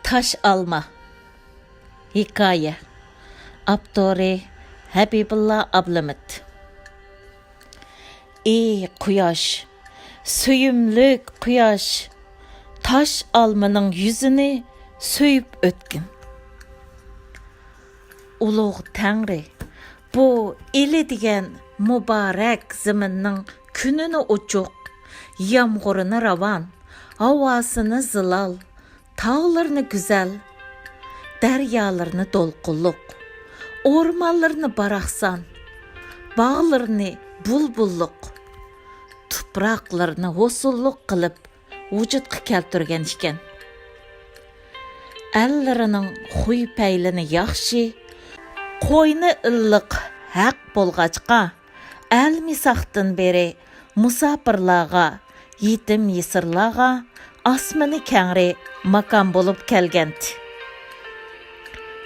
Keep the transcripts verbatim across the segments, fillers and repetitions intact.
تاش ئالما. ھېكايە. ئاپتورى: ھەبىبۇللا ئابلىمىت. ئى قۇياش، سۆيۈملۈك قۇياش، تاش ئالمىنىڭ يۈزىنى سۆيۈپ ئۆتكىن. ئۇلۇغ تەڭرى، بۇ ئىلى دېگەن مۇبارەك زېمىننىڭ كۈنىنى ئوچۇق، يامغۇرىنى راۋان، ھاۋاسىنى زىلال، تاغلىرىنى گۈزەل، دەريالىرىنى دولقۇنلۇق، ئورمانلىرىنى باراقسان، باغلىرىنى بۇلبۇللۇق، تۇپراقلىرىنى ھوسۇللۇق قىلىپ ۋۇجۇدقا كەلتۈرگەن ئىكەن. ئەللىرىنىڭ خۇي-پەيلىنى ياخشى، قوينى ئىللىق ھەق بولغاچقا، ئەلمىساقتىن بېرى مۇساپىرلارغا، يېتىم-يېسىرلارغا ئاسمىنى كەڭرى ماكان بولۇپ كەلگەنتى.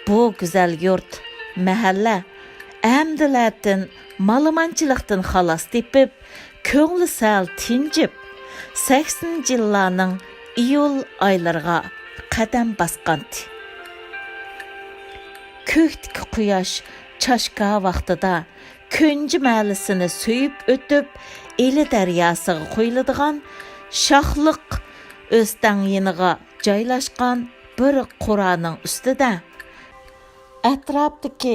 بۇ گۈزەل يۇرت، مەھەللە ئەمدىلەتىن مالىمانچىلىقتىن خالاس تېپىپ، كۆڭلى سەل تىنجىپ، سەكسىنىنچى يىللارنىڭ ئىيۇل ئايلىرىغا قەدەم باسقانتى. كۆكتىكى قۇياش چاشكا ۋاقتىدا كۆنجى مەھەللىسىنى سۆيۈپ ئۆتۈپ، ئىلى دەرياسىغا قۇيۇلىدىغان شاخلىق ئۆستەڭ يېنىغا جايلاشقان بىر قورانىڭ ئۈستىدە ئەتراپتىكى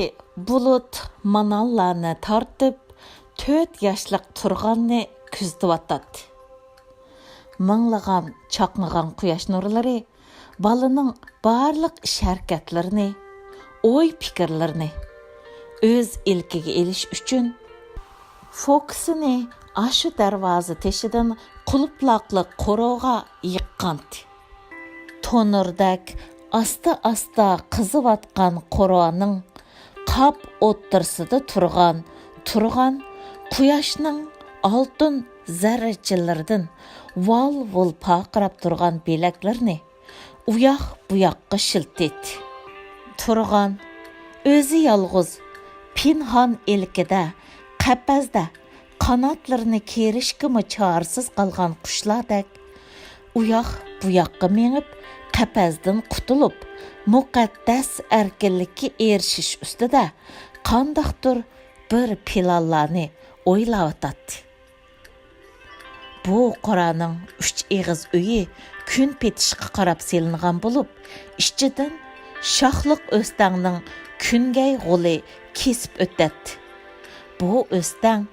بۇلۇت مانانلارنى تارتىپ، تۆت ياشلىق تۇرغاننى كۆزىتىۋاتاتتى. مىڭلىغان چاقنىغان قۇياش نۇرلىرى بالىنىڭ بارلىق ئىش-ھەرىكەتلىرىنى، ئوي-پىكىرلىرىنى، ئۆز ئىلكىگە ئېلىش ئۈچۈن، فوكۇسىنى ئاشۇ دەرۋازا تېشىدىن قۇلۇپلاقلىق قورۇغا يىغقانتى. تونۇردەك ئاستا-ئاستا قىزىۋاتقان قورۇنىڭ قاپ ئوتتۇرىسىدا تۇرغان، تۇرغان قۇياشنىڭ ئالتۇن زەررىچىلىرىدىن ۋال-ۋۇل پارقىراپ تۇرغان بىلەكلىرىنى ئۇياق-بۇياققا شىلتىدى. تۇرغان ئۆزى يالغۇز، پىنھان ئىلكىدە، قەپەستە قاناتلىرىنى كېرىشكىمۇ چارىسىز قالغان قۇشلاردەك ئۇياق-بۇياققا مېڭىپ، قەپەستىن قۇتۇلۇپ، مۇقەددەس ئەركىنلىككە ئېرىشىش ئۈستىدە قانداقتۇر بىر پىلانلارنى ئويلاۋاتاتتى. بۇ قورانىڭ ئۈچ ئېغىز ئۆيى كۈن پېتىشقا قاراپ سېلىنغان بولۇپ، ئىچىدىن شاخلىق ئۆستەڭنىڭ كۈنگەي غولى كېسىپ ئۆتەتتى. بۇ ئۆستەڭ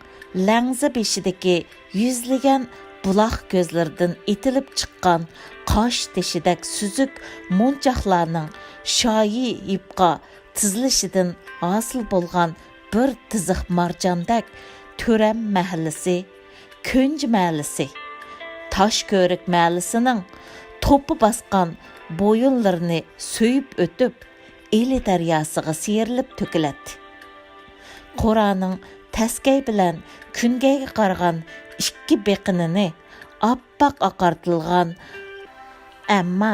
لەڭزە بېشىدىكى يۈزلىگەن بۇلاق كۆزلىرىدىن ئېتىلىپ چىققان قاش تېشىدەك سۈزۈك مونچاقلارنىڭ شايى يىپقا تىزىلىشىدىن ھاسىل بولغان بىر تىزىق مارجاندەك تۆرەم مەھەللىسى، كۆنجى مەھەللىسى، تاشكۆۋرۈك مەھەللىسىنىڭ توپا باسقان بويۇنلىرىنى سۆيۈپ ئۆتۈپ، ئىلى دەرياسىغا سىيرىلىپ تۆكۈلەتتى. قورانىڭ تەسكەي بىلەن كۈنگەيگە قارىغان ئىككى بېقىنىنى ئاپئاق ئاقارتىلغان، ئەمما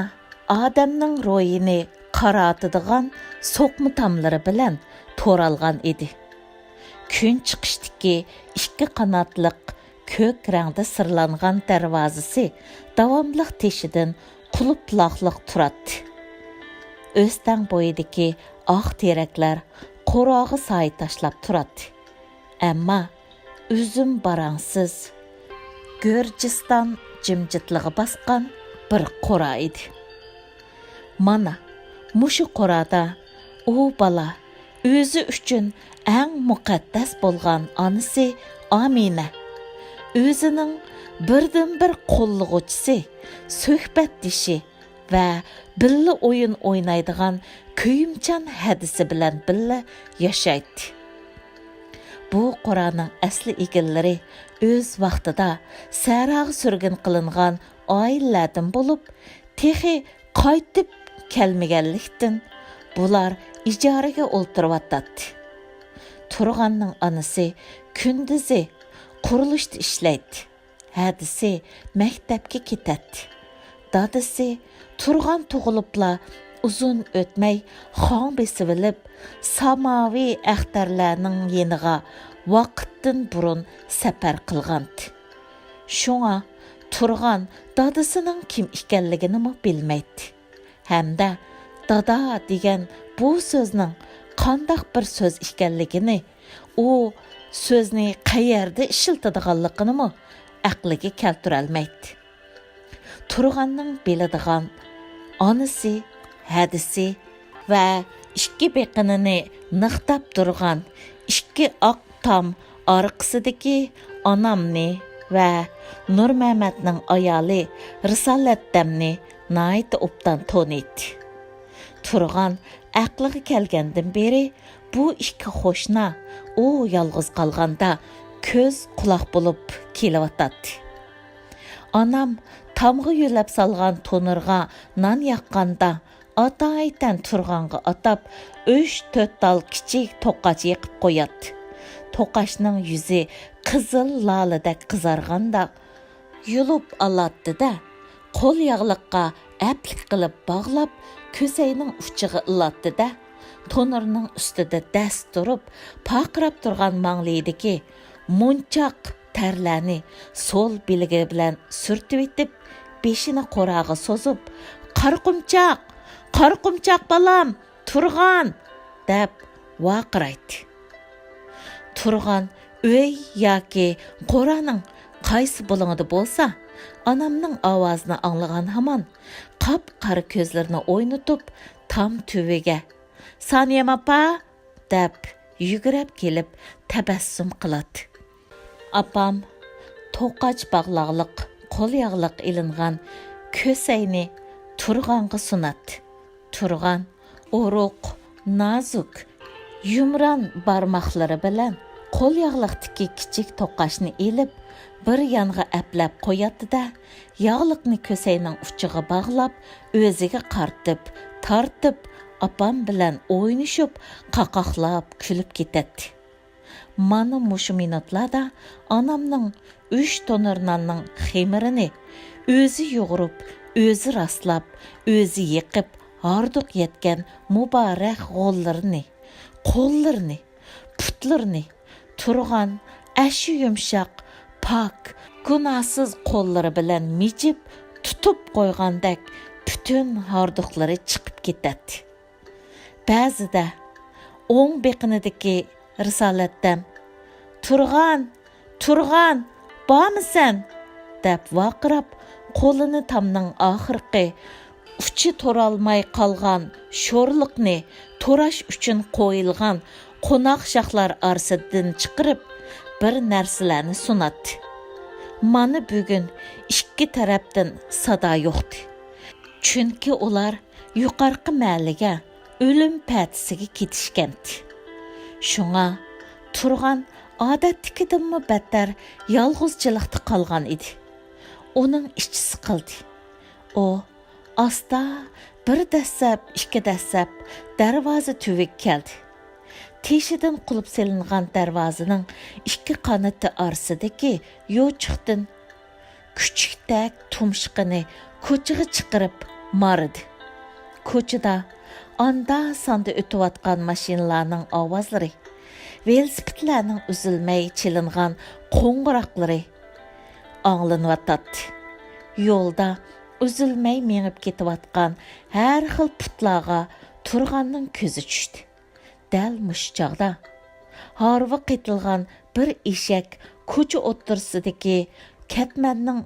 ئادەمنىڭ روھىنى قاراتىدىغان سوقما تاملىرى بىلەن تورالغان ئىدى. كۈن چىقىشتىكى ئىككى قاناتلىق كۆك رەڭدە سىرلانغان دەرۋازىسى داۋاملىق تېشىدىن قۇلۇپلاقلىق تۇراتتى. ئۆستەڭ بويىدىكى ئاق تېرەكلەر قوراغا سايە تاشلاپ تۇراتتى. ئەمما ئۈزۈم باراڭسىز، گۈرجىستان جىمجىتلىقى باسقان بىر قورا ئىدى. مانا، مۇشۇ قورادا ئۇ بالا ئۆزى ئۈچۈن ئەڭ مۇقەددەس بولغان ئانىسى ئامىنە، ئۆزىنىڭ بىردىنبىر قوللىغۇچىسى، سۆھبەتدىشى ۋە بىللە ئويۇن ئوينايدىغان كۆيۈمچان ھەدىسى بىلەن بىللە ياشايتتى. بۇ قورانىڭ ئەسلى ئىگىلىرى ئۆز ۋاقتىدا سەھراغا سۈرگۈن قىلىنغان ئائىلىلەردىن بولۇپ، تېخى قايتىپ كەلمىگەنلىكتىن، بۇلار ئىجارىگە ئولتۇرۇۋاتاتتى. تۇرغاننىڭ ئانىسى كۈندۈزى قۇرۇلۇشتا ئىشلەيتتى، ھەدىسى مەكتەپكە كېتەتتى. دادىسى تۇرغان تۇغۇلۇپلا ئۇزۇن ئۆتمەي خاڭ بېسىۋېلىپ، ساماۋى ئەختەرلەرنىڭ يېنىغا ۋاقىتتىن بۇرۇن سەپەر قىلغانتى. شۇڭا تۇرغان دادىسىنىڭ كىم ئىكەنلىكىنىمۇ بىلمەيتتى. ھەمدە دادا دېگەن بۇ سۆزنىڭ قانداق بىر سۆز ئىكەنلىكىنى، ئۇ سۆزنى قەيەردە ئىشلىتىدىغانلىقىنىمۇ ئەقلىگە كەلتۈرەلمەيتتى. تۇرغاننىڭ بىلىدىغان ئانىسى، ھەدىسى ۋە ئىككى بېقىنىنى نىقتاپ تۇرغان ئىككى ئاق تام ئارقىسىدىكى ئانامنى ۋە نۇرمەمەتنىڭ ئايالى رىسالەتتەمنى ناھايىتى ئوبدان تونۇيتتى. تۇرغان ئەقلىگە كەلگەندىن بېرى بۇ ئىككى قوشنا ئۇ يالغۇز قالغاندا كۆز قۇلاق بولۇپ كېلىۋاتاتتى. ئانام تامغا يۆلەپ سالغان تونۇرغا نان ياققاندا، ئاتايتەن تۇرغانغا ئاتاپ، ئۈچ-تۆت تال كىچىك توقاچ يېقىپ قوياتتى. توقاچنىڭ يۈزى قىزىل لالىدەك قىزارغاندا، يۇلۇپ ئالاتتى-دە، قول ياغلىققا ئەپلىك قىلىپ باغلاپ، كۆسەينىڭ ئۇچىغا ئىلاتتى-دە، تونۇرنىڭ ئۈستىدە دەس تۇرۇپ، پارقىراپ تۇرغان ماڭلىيىدىكى مونچاق تەرلەرنى سول بىلىگى بىلەن سۈرتۈۋېتىپ، بېشىنى قوراغا سوزۇپ، «قارا قۇمچاق! قارا قۇمچاق بالام! تۇرغان!» دەپ ۋارقىرايتتى. تۇرغان ئۆي ياكى قورانىڭ قايسى بۇلۇڭىدا بولسا، ئانامنىڭ ئاۋازىنى ئاڭلىغان ھامان قاپقارا كۆزلىرىنى ئوينىتىپ، تام تۈۋىگە، «سانىيەم ئاپا!» دەپ يۈگۈرۈپ كېلىپ تەبەسسۇم قىلاتتى. ئاپام توقاچ باغلاغلىق قول ياغلىق ئېلىنغان كۆسەينى تۇرغانغا سۇناتتى. تۇرغان ئورۇق، نازۇك، يۇمران بارماقلىرى بىلەن قول ياغلىقتىكى كىچىك توقاچنى ئېلىپ، بىر يانغا ئەپلەپ قوياتتى-دە، ياغلىقنى كۆسەينىڭ ئۇچىغا باغلاپ، ئۆزىگە قارىتىپ، تارتىپ، ئاپام بىلەن ئوينىشىپ، قاقاقلاپ كۈلۈپ كېتەتتى. مانا مۇشۇ مىنۇتلاردا ئانامنىڭ ئۈچ تونۇر ناننىڭ خېمىرىنى ئۆزى يۇغۇرۇپ، ئۆزى راسلاپ، ئۆزى يېقىپ، ھاردۇق يەتكەن مۇبارەك غوللىرىنى، قوللىرىنى، پۇتلىرىنى، تۇرغان ئەشۇ يۇمشاق، پاك، گۇناھسىز قوللىرى بىلەن مىجىپ تۇتۇپ قويغاندەك پۈتۈن ھاردۇقلىرى چىقىپ كېتەتتى. بەزىدە ئوڭ بېقىنىدىكى رىسالەتتەم، «تۇرغان! تۇرغان! بارمىسەن؟» دەپ ۋارقىراپ، قولىنى تامنىڭ ئاخىرقى ئۇچى تورالماي قالغان شورلۇقنى توراش ئۈچۈن قويۇلغان قوناق شاخلار ئارىسىدىن چىقىرىپ، بىر نەرسىلەرنى سۇناتتى. مانا بۈگۈن ئىككى تەرەپتىن سادا يوقتى. چۈنكى ئۇلار يۇقارقى مەھەللىگە ئۆلۈم پەتىسىگە كېتىشكەنتى. شۇڭا تۇرغان ئادەتتىكىدىنمۇ بەتتەر يالغۇزچىلىقتا قالغان ئىدى. ئۇنىڭ ئىچى سىقىلدى. ئۇ ئاستا بىر دەسسەپ، ئىككى دەسسەپ دەرۋازا تۈۋىگە كەلدى. تېشىدىن قۇلۇپ سېلىنغان دەرۋازىنىڭ ئىككى قانىتى ئارىسىدىكى يوچۇقتىن كۈچۈكتەك تۇمشۇقىنى كوچىغا چىقىرىپ مارىدى. كوچىدا ئاندا-ساندا ئۆتۈۋاتقان ماشىنىلارنىڭ ئاۋازلىرى، ۋېلىسىپىتلارنىڭ ئۈزۈلمەي چېلىنغان قوڭغۇراقلىرى ئاڭلىنىۋاتاتتى. يولدا ئۈزۈلمەي مېڭىپ كېتىۋاتقان ھەر خىل پۇتلارغا تۇرغاننىڭ كۆزى چۈشتى. دەل مۇشۇ چاغدا ھارۋا قېتىلغان بىر ئېشەك كوچا ئوتتۇرىسىدىكى كەتمەننىڭ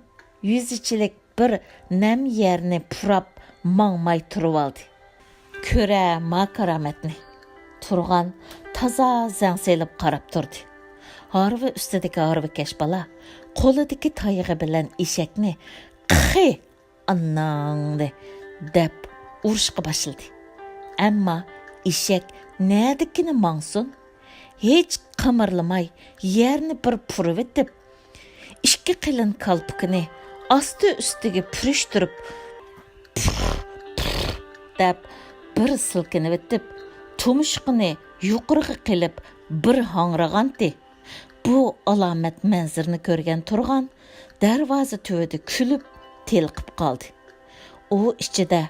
يۈزىچىلىك بىر نەم يەرنى پۇراپ ماڭماي تۇرۇۋالدى. كۆرە ما كارامەتنى! تۇرغان تازا زەڭ سېلىپ قاراپ تۇردى. ھارۋا ئۈستىدىكى ھارۋىكەش بالا قولىدىكى تايىقى بىلەن ئېشەكنى «قىخى! ئاناڭنى!» دەپ ئۇرۇشقا باشلىدى. ئەمما ئېشەك نەدىكىنى ماڭسۇن، ھېچ قىمىرلىماي يەرنى بىر پۇرىۋېتىپ، ئىككى قېلىن كالپۇكىنى ئاستى ئۈستىگە پۈرۈشتۈرۈپ، «پۇھ، پۇھ» دەپ بىر سىلكىنىۋېتىپ، تۇمشۇقىنى يۇقىرىغا قىلىپ بىر ھاڭرىغانتى. بۇ ئالامەت مەنزىرىنى كۆرگەن تۇرغان دەرۋازا تۈۋىدە كۈلۈپ، تېلىقىپ قالدى. ئۇ ئىچىدە،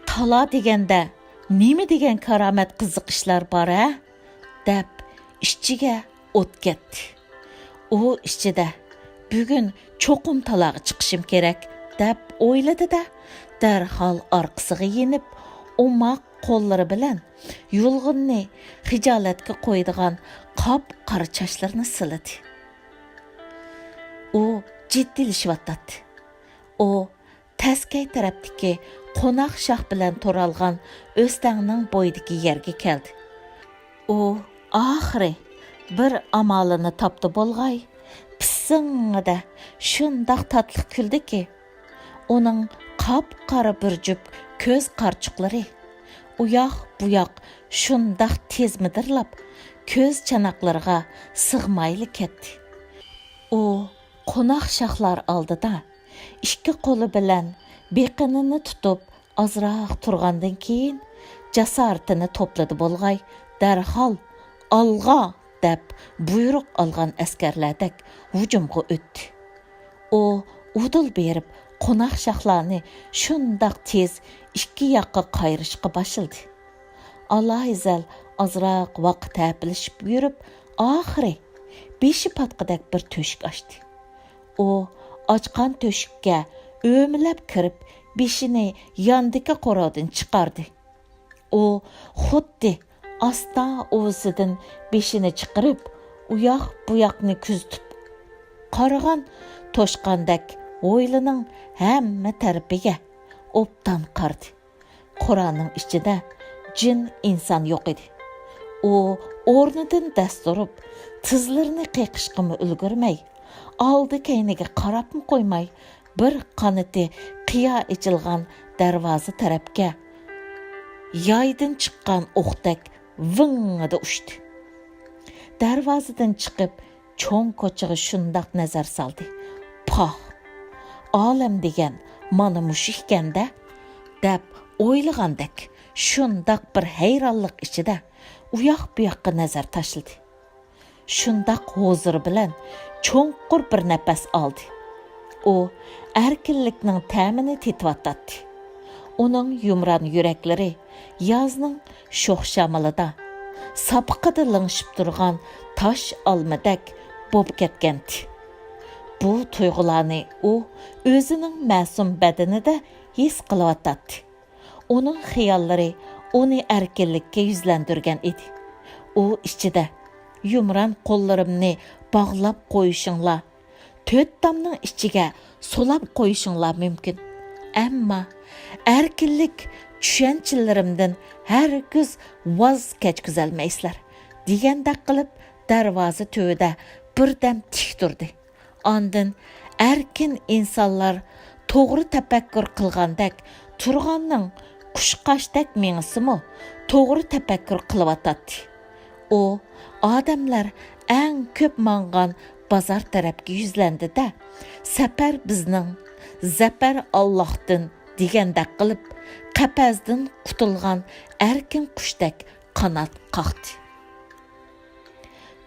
«تالا دېگەندە نېمە دېگەن كارامەت قىزىق ئىشلار بار ھە؟» دەپ ئىچىگە ئوت كەتتى. ئۇ ئىچىدە، «بۈگۈن چوقۇم تالاغا چىقىشىم كېرەك» دەپ ئويلىدى-دە، دەرھال ئارقىسىغا يېنىپ، ئوماق قوللىرى بىلەن يۇلغۇننى خىجالەتكە قويىدىغان قاپقارا چاچلىرىنى سىلىدى. ئۇ جىددىيلىشىۋاتاتتى. ئۇ تەسكەي تەرەپتىكى قوناق شاخ بىلەن تورالغان ئۆستەڭنىڭ بويىدىكى يەرگە كەلدى. ئۇ ئاخىرى بىر ئامالىنى تاپتى بولغاي، پىسسىڭىدە شۇنداق تاتلىق كۈلدىكى، ئۇنىڭ قاپقارا بىر جۈپ كۆز قارىچۇقلىرى ئۇياق-بۇياق شۇنداق تېز مىدىرلاپ، كۆز چاناقلىرىغا سىغمايلا كەتتى. ئۇ قوناق شاخلار ئالدىدا ئىككى قولى بىلەن بېقىنىنى تۇتۇپ، ئازراق تۇرغاندىن كېيىن، جاسارىتىنى توپلىدى بولغاي، دەرھال «ئالغا!» دەپ بۇيرۇق ئالغان ئەسكەرلەردەك ھۇجۇمغا ئۆتتى. ئۇ ئۇدۇل بېرىپ، قوناق شاخلارنى شۇنداق تېز ئىككى ياققا قايرىشقا باشلىدى. ئالاھىزەل ئازراق ۋاقىت ھەپىلىشىپ يۈرۈپ، ئاخىرى بېشى پاتقۇدەك بىر تۆشۈك ئاچتى. ئۇ ئاچقان تۆشۈككە ئۆمىلەپ كىرىپ، بېشىنى ياندىكى قورۇدىن چىقاردى. ئۇ خۇددى ئاستا ئۇۋىسىدىن بېشىنى چىقىرىپ، ئۇياق-بۇياقنى كۆزىتىپ قارىغان توشقاندەك ھويلىنىڭ ھەممە تەرىپىگە ئوبدان قارىدى. قورانىڭ ئىچىدە جىن ئىنسان يوق ئىدى. ئۇ ئورنىدىن دەس تۇرۇپ، تىزلىرىنى قېقىشقىمۇ ئۈلگۈرمەي، ئالدى-كەينىگە قاراپمۇ قويماي، بىر قانىتى قىيا ئېچىلغان دەرۋازا تەرەپكە يايدىن چىققان ئوقتەك ۋىڭڭىدە ئۇچتى. دەرۋازىدىن چىقىپ، چوڭ كوچىغا شۇنداق نەزەر سالدى. «پاھ! ئالەم دېگەن مانا مۇشۇ ئىكەن-دە!» دەپ ئويلىغاندەك، شۇنداق بىر ھەيرانلىق ئىچىدە ئۇياق-بۇياققا نەزەر تاشلىدى. شۇنداق ھۇزۇر بىلەن چوڭقۇر بىر نەپەس ئالدى. ئۇ ئەركىنلىكنىڭ تەمىنى تېتىۋاتاتتى. ئۇنىڭ يۇمران يۈرەكلىرى يازنىڭ شوخ شامىلىدا ساپىقىدا لىڭشىپ تۇرغان تاش ئالمىدەك بولۇپ كەتكەنتى. بۇ تۇيغۇلارنى ئۇ ئۆزىنىڭ مەسۇم بەدىنىدە ھېس قىلىۋاتاتتى. ئۇنىڭ خىياللىرى ئۇنى ئەركىنلىككە يۈزلەندۈرگەن ئىدى. ئۇ ئىچىدە، «يۇمران قوللىرىمنى باغلاپ قويۇشۇڭلار، تۆت تامنىڭ ئىچىگە سولاپ قويۇشۇڭلار مۇمكىن. ئەمما ئەركىنلىك چۈشەنچىلىرىمدىن ھەرگىز ۋاز كەچكۈزەلمەيسىلەر» دېگەندەك قىلىپ، دەرۋازا تۈۋىدە بىردەم تىك تۇردى. ئاندىن ئەركىن ئىنسانلار توغرا تەپەككۇر قىلغاندەك تۇرغاننىڭ قۇشقاچتەك مېڭىسىمۇ توغرا تەپەككۇر قىلىۋاتاتتى. ئۇ ئادەملەر ئەڭ كۆپ ماڭغان بازار تەرەپكە يۈزلەندى-دە، «سەپەر بىزنىڭ، زەپەر ئاللاھتىن» دېگەندەك قىلىپ، قەپەستىن قۇتۇلغان ئەركىن قۇشتەك قانات قاقتى.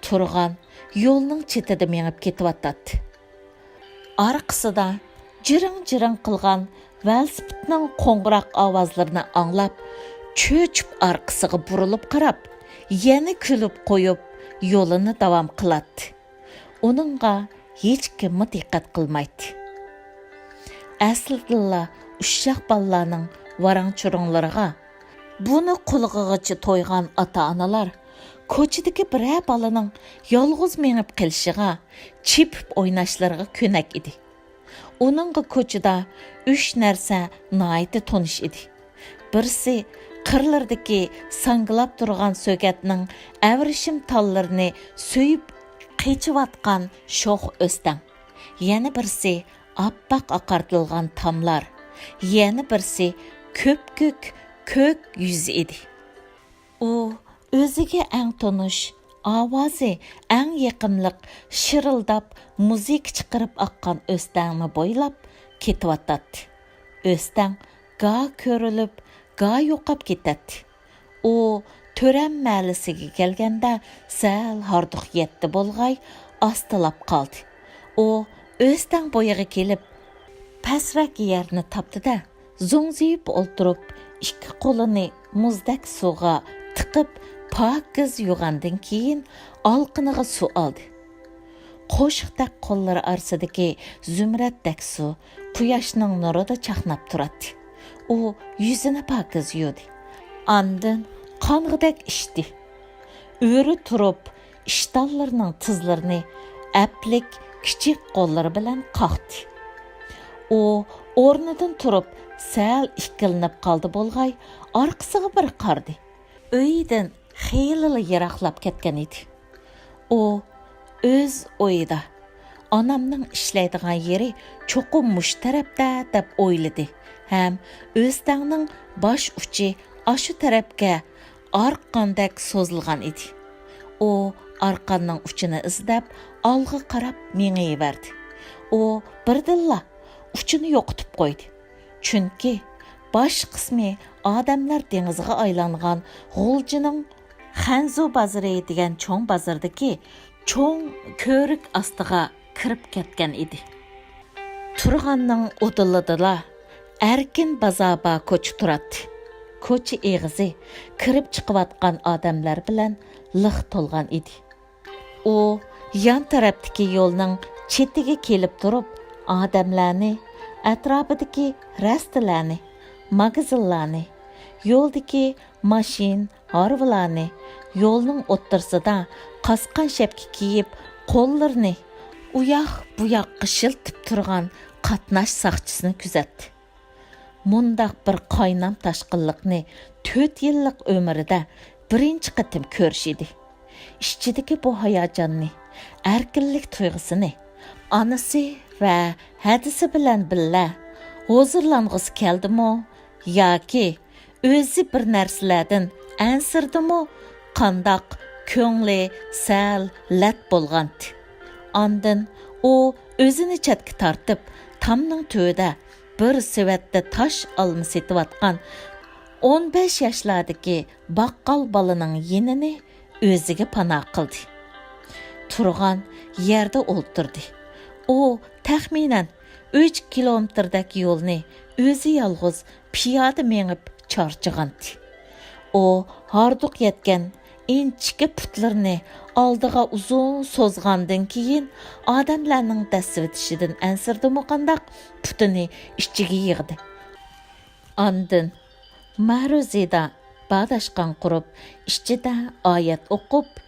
تۇرغان يولنىڭ چېتىدە مېڭىپ كېتىۋاتاتتى. ئارقىسىدا جىرىڭ-جىرىڭ قىلغان ۋېلىسىپىتنىڭ قوڭغۇراق ئاۋازلىرىنى ئاڭلاپ، چۆچۈپ ئارقىسىغا بۇرۇلۇپ قاراپ، يەنە كۈلۈپ قويۇپ، يولىنى داۋام قىلاتتى. ئۇنىڭغا ھېچكىممۇ دىققەت قىلمايتتى. ئەسلىدىنلا ئۇششاق بالىلارنىڭ ۋاراڭ-چۇرۇڭلىرىغا بۇنى قۇلىقىغىچە تويغان ئاتا-ئانىلار كوچىدىكى بىرەر بالىنىڭ يالغۇز مېڭىپ قېلىشىغا، چېپىپ ئويناشلىرىغا كۆنەك ئىدى. ئۇنىڭغا كوچىدا ئۈچ نەرسە ناھايىتى تونۇش ئىدى. بىرسى قىرلىرىدىكى ساڭگىلاپ تۇرغان سۆگەتنىڭ ئەۋرىشىم تاللىرىنى سۆيۈپ قېچىۋاتقان شوخ ئۆستەڭ. يەنە بىرسى ئاپئاق ئاقارتىلغان تاملار، يەنە بىرسى كۆپكۆك كۆك يۈزى ئىدى. ئۇ ئۆزىگە ئەڭ تونۇش، ئاۋازى ئەڭ يېقىملىق، شىرىلداپ مۇزىكا چىقىرىپ ئاققان ئۆستەڭنى بويلاپ كېتىۋاتاتتى. ئۆستەڭ گا كۆرۈلۈپ، گا يوقاپ كېتەتتى. ئۇ تۆرەم مەھەللىسىگە كەلگەندە سەل ھاردۇق يەتتى بولغاي، ئاستىلاپ قالدى. ئۇ ئۆستەڭ بويىغا كېلىپ، پەسرەك يەرنى تاپتى-دە، زوڭزىيىپ ئولتۇرۇپ، ئىككى قولىنى مۇزدەك سۇغا تىقىپ، پاكىز يۇغاندىن كېيىن، ئالىقىنىغا سۇ ئالدى. قوشۇقتەك قوللىرى ئارىسىدىكى زۇمرەتتەك سۇ قۇياشنىڭ نۇرىدا چاقناپ تۇراتتى. ئۇ يۈزىنى پاكىز يۇدى. ئاندىن قانغۇدەك ئىچتى. ئۆرە تۇرۇپ، ئىشتانلىرىنىڭ تىزلىرىنى ئەپلىك كىچىك قوللىرى بىلەن قاقتى. ئۇ ئورنىدىن تۇرۇپ، سەل ئىككىلىنىپ قالدى بولغاي، ئارقىسىغا بىر قارىدى. ئۆيىدىن خېلىلا يىراقلاپ كەتكەن ئىدى. ئۇ ئۆز ئويىدا، «ئانامنىڭ ئىشلەيدىغان يېرى چوقۇم مۇشۇ تەرەپتە» دەپ ئويلىدى ھەم ئۆستەڭنىڭ باش ئۇچى ئاشۇ تەرەپكە ئارقاندەك سوزۇلغان ئىدى. ئۇ ئارقاننىڭ ئۇچىنى ئىزدەپ، ئالغا قاراپ مېڭىۋەردى. ئۇ بىردىنلا ئۇچىنى يوقىتىپ قويدى. چۈنكى باش قىسمى ئادەملەر دېڭىزىغا ئايلانغان غۇلجىنىڭ خەنزۇ بازىرى دېگەن چوڭ بازىرىدىكى چوڭ كۆۋرۈك ئاستىغا كىرىپ كەتكەن ئىدى. تۇرغاننىڭ ئۇدۇلىدىلا ئەركىن بازار بار كوچا تۇراتتى. كوچا ئېغىزى كىرىپ چىقىۋاتقان ئادەملەر بىلەن لىق تولغان ئىدى. ئۇ يان تەرەپتىكى يولنىڭ چېتىگە كېلىپ تۇرۇپ، ئادەملەرنى، ئەتراپىدىكى رەستىلەرنى، ماگىزىنلارنى، يولدىكى ماشىنا، ھارۋىلارنى، يولنىڭ ئوتتۇرىسىدا قاسقان شەپكە كىيىپ، قوللىرىنى ئۇياق-بۇياققا شىلتىپ تۇرغان قاتناش ساقچىسىنى كۆزەتتى. مۇنداق بىر قاينام تاشقىنلىقنى تۆت يىللىق ئۆمرىدە بىرىنچى قېتىم كۆرۈش ئىدى. ئىچىدىكى بۇ ھاياجاننى، ئەركىنلىك تۇيغۇسىنى ئانىسى ۋە ھەدىسى بىلەن بىللە ھۇزۇرلانغۇسى كەلدىمۇ ياكى ئۆزى بىر نەرسىلەردىن ئەنسىرىدىمۇ، قانداق كۆڭلى سەل لەت بولغانتى. ئاندىن ئۇ ئۆزىنى چەتكە تارتىپ، تامنىڭ تۈۋىدە بىر سېۋەتتە تاش ئالما سېتىۋاتقان ئون بەش ياشلاردىكى باققال بالىنىڭ يېنىنى ئۆزىگە پانا قىلدى. تۇرغان يەردە ئولتۇردى. ئۇ تەخمىنەن ئۈچ كىلومېتىردەك يولنى ئۆزى يالغۇز پىيادە مېڭىپ چارچىغانتى. ئۇ ھاردۇق يەتكەن ئىنچىكە پۇتلىرىنى ئالدىغا ئۇزۇن سوزغاندىن كېيىن، ئادەملەرنىڭ دەسسىۋېتىشىدىن ئەنسىرىدىمۇ قانداق، پۇتىنى ئىچىگە يىغدى. ئاندىن مەرۇزىدا باداشقان قۇرۇپ، ئىچىدە ئايەت ئوقۇپ،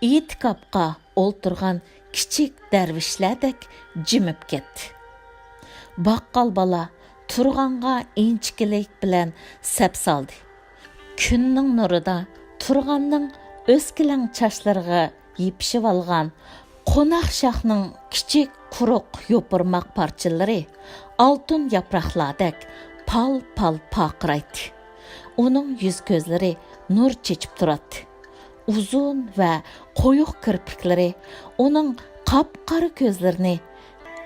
ئېتىكاپقا ئولتۇرغان كىچىك دەرۋىشلەردەك جىمىپ كەتتى. باققال بالا تۇرغانغا ئىنچىكىلىك بىلەن سەپ سالدى. كۈننىڭ نۇرىدا تۇرغاننىڭ ئۆسكىلەڭ چاچلىرىغا يېپىشىۋالغان قوناق شاخنىڭ كىچىك قۇرۇق يوپۇرماق پارچىلىرى ئالتۇن ياپراقلاردەك پال-پال پارقىرايتتى. ئۇنىڭ يۈز-كۆزلىرى نۇر چېچىپ تۇراتتى. ئۇزۇن ۋە قويۇق كىرپىكلىرى ئۇنىڭ قاپقارا كۆزلىرىنى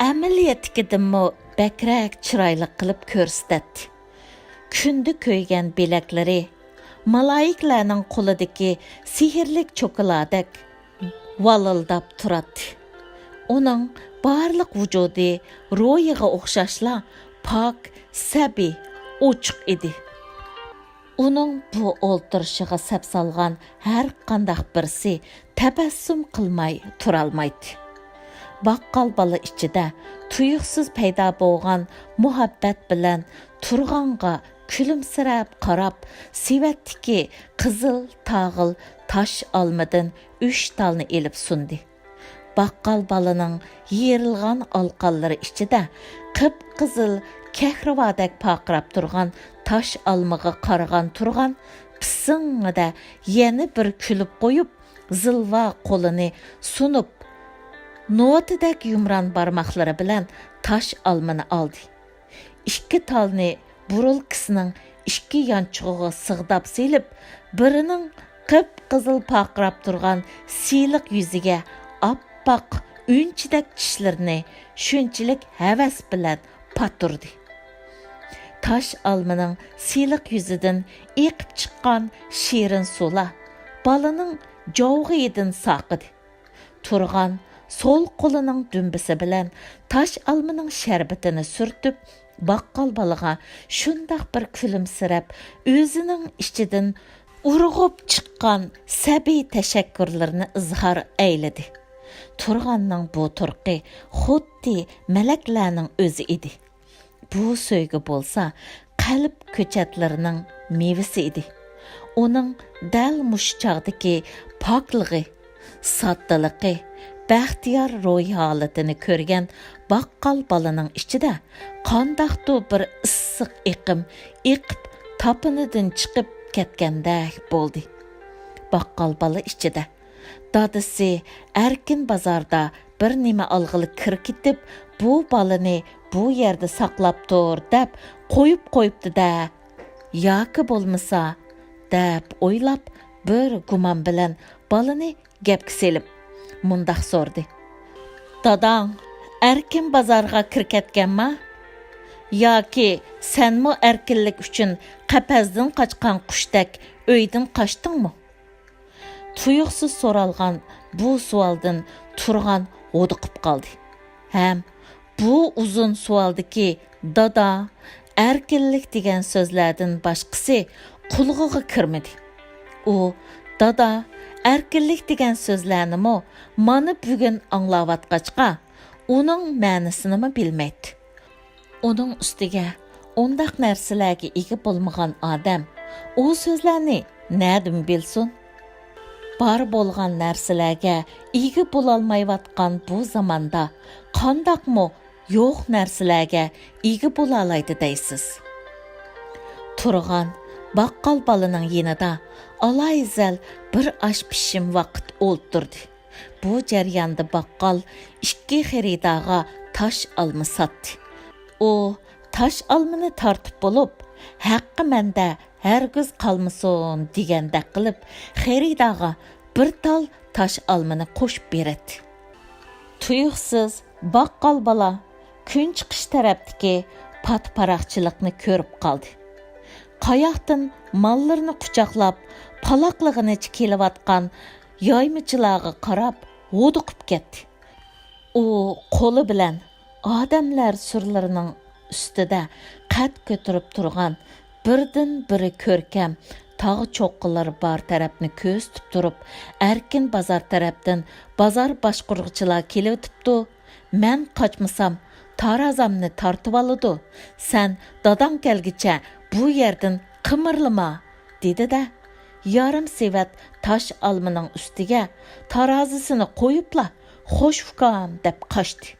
ئەمەلىيەتتىكىدىنمۇ بەكرەك چىرايلىق قىلىپ كۆرسىتەتتى. كۈندە كۆيگەن بىلەكلىرى مالايىكىلەرنىڭ قولىدىكى سېھىرلىك چوكىلاردەك ۋالىلداپ تۇراتتى. ئۇنىڭ بارلىق ۋۇجۇدى روھىغا ئوخشاشلا پاك، سەبىي، ئوچۇق ئىدى. ئۇنىڭ بۇ ئولتۇرۇشىغا سەپ سالغان ھەر قانداق بىرسى تەبەسسۇم قىلماي تۇرالمايتتى. باققال بالا ئىچىدە تۇيۇقسىز پەيدا بولغان مۇھەببەت بىلەن تۇرغانغا كۈلۈمسىرەپ قاراپ، سېۋەتتىكى قىزىل تاغىل تاش ئالمىدىن ئۈچ تالنى ئېلىپ سۇندى. باققال بالىنىڭ يېرىلغان ئالىقانلىرى ئىچىدە قىپقىزىل كەھرىۋادەك پارقىراپ تۇرغان تاش ئالمىغا قارىغان تۇرغان پىسىڭڭىدە يەنە بىر كۈلۈپ قويۇپ، زىلۋا قولىنى سۇنۇپ، نوتىدەك يۇمران بارماقلىرى بىلەن تاش ئالمىنى ئالدى. ئىككى تالنى بۇرۇلكىسىنىڭ ئىككى يانچۇقىغا سىغداپ سېلىپ، بىرىنىڭ قىپقىزىل پارقىراپ تۇرغان سىلىق يۈزىگە ئاپئاق ئۈنچىدەك چىشلىرىنى شۇنچىلىك ھەۋەس بىلەن پاتۇردى. تاش ئالمىنىڭ سىلىق يۈزىدىن ئېقىپ چىققان شېرىن سۇلار بالىنىڭ جاۋغىيىدىن ساقىدى. تۇرغان سول قولىنىڭ دۈمبىسى بىلەن تاش ئالمىنىڭ شەربىتىنى سۈرتۈپ، باققال بالىغا شۇنداق بىر كۈلۈمسىرەپ، ئۆزىنىڭ ئىچىدىن ئۇرغۇپ چىققان سەبىي تەشەككۈرلىرىنى ئىزھار ئەيلىدى. تۇرغاننىڭ بۇ تۇرقى خۇددى مەلەكلەرنىڭ ئۆزى ئىدى. بۇ سۆيگۈ بولسا قەلب كۆچەتلىرىنىڭ مېۋىسى ئىدى. ئۇنىڭ دەل مۇشۇ چاغدىكى پاكلىقى، ساددىلىقى، بەختىيار روھىي ھالىتىنى كۆرگەن باققال بالىنىڭ ئىچىدە قانداقتۇ بىر ئىسسىق ئېقىم ئېقىپ، تاپىنىدىن چىقىپ كەتكەندەك بولدى. باققال بالا ئىچىدە، دادىسى ئەركىن بازاردا بىر نېمە ئالغىلى كىرىپ كېتىپ، بۇ بالىنى بۇ يەردە ساقلاپ تۇر دەپ قويۇپ قويۇپتۇ-دە ياكى بولمىسا دەپ ئويلاپ، بىر گۇمان بىلەن بالىنى گەپكە سېلىپ مۇنداق سورىدى: «داداڭ ئەركىن بازارغا كىرىپ كەتكەنما؟ ياكى سەنمۇ ئەركىنلىك ئۈچۈن قەپەستىن قاچقان قۇشتەك ئۆيدىن قاچتىڭمۇ؟» تۇيۇقسىز سورالغان بۇ سوئالدىن تۇرغان ھودۇقۇپ قالدى ھەم بۇ ئۇزۇن سوئالدىكى «دادا، ئەركىنلىك» دېگەن سۆزلەردىن باشقىسى قۇلىقىغا كىرمىدى. ئۇ «دادا، ئەركىنلىك» دېگەن سۆزلەرنىمۇ مانا بۈگۈن ئاڭلاۋاتقاچقا، ئۇنىڭ مەنىسىنىمۇ بىلمەيتتى. ئۇنىڭ ئۈستىگە ئۇنداق نەرسىلەرگە ئىگە بولمىغان ئادەم ئۇ سۆزلەرنى نەدىن بىلسۇن؟ بار بولغان نەرسىلەرگە ئىگە بولالمايۋاتقان بۇ زاماندا قانداقمۇ يوق نەرسىلەرگە ئىگە بولالايدۇ دەيسىز؟ تۇرغان باققال بالىنىڭ يېنىدا ئالايىزەل بىر ئاش پىشىم ۋاقىت ئولتۇردى. بۇ جەرياندا باققال ئىككى خېرىدارغا تاش ئالما ساتتى. ئۇ تاش ئالمىنى تارتىپ بولۇپ، «ھەققى مەندە ھەرگىز قالمىسۇن» دېگەندەك قىلىپ، خېرىدارغا بىر تال تاش ئالمىنى قوشۇپ بېرەتتى. تۇيۇقسىز باققال بالا كۈن چىقىش تەرەپتىكى پات-پاراقچىلىقنى كۆرۈپ قالدى. قاياقتىن ماللىرىنى قۇچاقلاپ، پالاقلىغىنىچە كېلىۋاتقان يايمىچىلارغا قاراپ ھودۇقۇپ كەتتى. ئۇ قولى بىلەن ئادەملەر سۈرىلىرىنىڭ ئۈستىدە قەد كۆتۈرۈپ تۇرغان بىردىنبىرى كۆركەم تاغ چوققىلىرى بار تەرەپنى كۆزىتىپ تۇرۇپ، ئەركىن بازار تەرەپتىن بازار باشقۇرغۇچىلار كېلىۋېتىپتۇ. «مەن قاچمىسام، تارازامنى تارتىۋالىدۇ. سەن داداڭ كەلگۈچە بۇ يەردىن قىمىرلىما» دېدى-دە، يارىم سېۋەت تاش ئالمىنىڭ ئۈستىگە تارازىسىنى قويۇپلا، «خوش ئۇكام» دەپ قاچتى.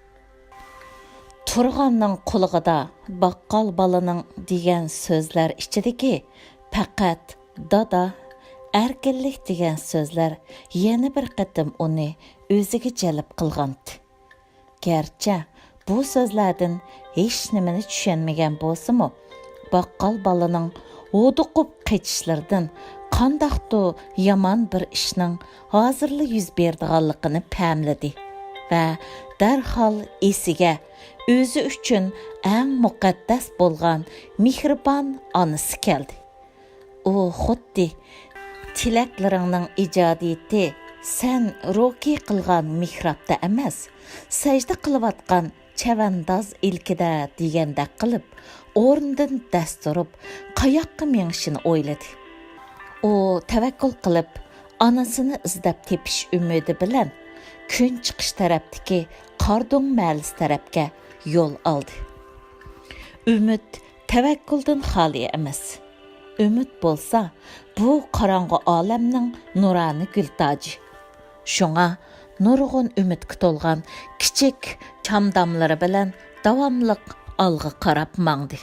تۇرغاننىڭ قۇلىقىدا باققال بالىنىڭ دېگەن سۆزلەر ئىچىدىكى پەقەت «دادا، ئەركىنلىك» دېگەن سۆزلەر يەنە بىر قېتىم ئۇنى ئۆزىگە جەلپ قىلغانتى. گەرچە بۇ سۆزلەردىن ھېچنېمىنى چۈشەنمىگەن بولسىمۇ، باققال بالىنىڭ ھودۇقۇپ قېچىشلىرىدىن قانداقتۇ يامان بىر ئىشنىڭ ھازىرلا يۈز بېرىدىغانلىقىنى پەملىدى ۋە دەرھال ئېسىگە ئۆزى ئۈچۈن ئەڭ مۇقەددەس بولغان مېھرىبان ئانىسى كەلدى. ئۇ خۇددى «تىلەكلىرىڭنىڭ ئىجادىيىتى سەن روكى قىلغان مېھرابتا ئەمەس، سەجدە قىلىۋاتقان چەۋەنداز ئىلكىدە» دېگەندەك قىلىپ، ئورنىدىن دەس تۇرۇپ، قاياققا مېڭىشىنى ئويلىدى. ئۇ تەۋەككۈل قىلىپ، ئانىسىنى ئىزدەپ تېپىش ئۈمىدى بىلەن كۈن چىقىش تەرەپتىكى قاردۇڭ مەھەللىسى تەرەپكە يول ئالدى. ئۈمىد تەۋەككۈلدىن خالىي ئەمەس. ئۈمىد بولسا، بۇ قاراڭغۇ ئالەمنىڭ نۇرانە گۈل تاجى. شۇڭا نۇرغۇن ئۈمىدكە تولغان كىچىك چامداملىرى بىلەن داۋاملىق ئالغا قاراپ ماڭدى.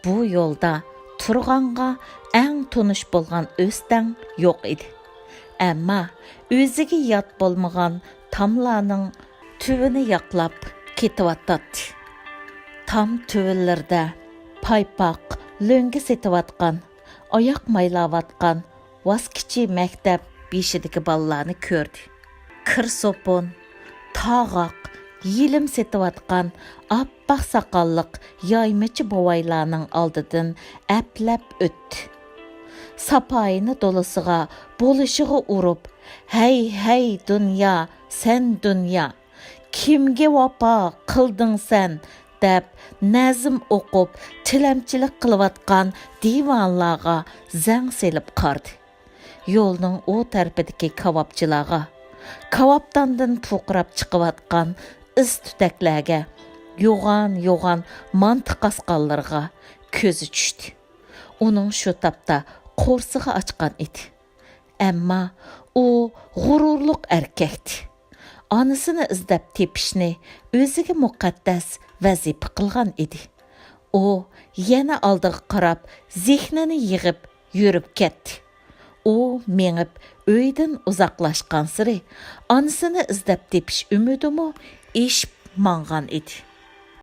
بۇ يولدا تۇرغانغا ئەڭ تونۇش بولغان ئۆستەڭ يوق ئىدى. ئەمما ئۆزىگە يات بولمىغان تاملارنىڭ تۈۋىنى ياقلاپ كېتىۋاتاتتى. تام تۈۋىلىرىدە پايپاق، لۆڭگە سېتىۋاتقان، ئاياق مايلاۋاتقان ۋاسكىچى مەكتەپ بېشىدىكى بالىلارنى كۆردى. كىر سوپۇن، تاغاق، يېلىم سېتىۋاتقان ئاپئاق ساقاللىق يايمىچى بوۋايلارنىڭ ئالدىدىن ئەپلەپ ئۆتتى. ساپايىنى دولىسىغا، بولۇشىغا ئۇرۇپ، «ھەي، ھەي، دۇنيا، سەن دۇنيا! كىمگە ۋاپا قىلدىڭ سەن؟» دەپ نەزم ئوقۇپ، تىلەمچىلىك قىلىۋاتقان دىۋانىلارغا زەڭ سېلىپ قارىدى. يولنىڭ ئۇ تەرىپىدىكى كاۋاپچىلارغا، كاۋاپتاندىن پۇرقىراپ چىقىۋاتقان ئىس تۈتەكلەرگە، يوغان-يوغان مانتا قاسقانلىرىغا كۆزى چۈشتى. ئۇنىڭ شۇ تاپتا قورسىقى ئاچقان ئىدى. ئەمما ئۇ غۇرۇرلۇق ئەركەكتى. ئانىسىنى ئىزدەپ تېپىشنى ئۆزىگە مۇقەددەس ۋەزىپە قىلغان ئىدى. ئۇ يەنە ئالدىغا قاراپ زېھنىنى يىغىپ يۈرۈپ كەتتى. ئۇ مېڭىپ ئۆيدىن ئۇزاقلاشقانسېرى ئانىسىنى ئىزدەپ تېپىش ئۈمىدىمۇ ئېشىپ ماڭغان ئىدى.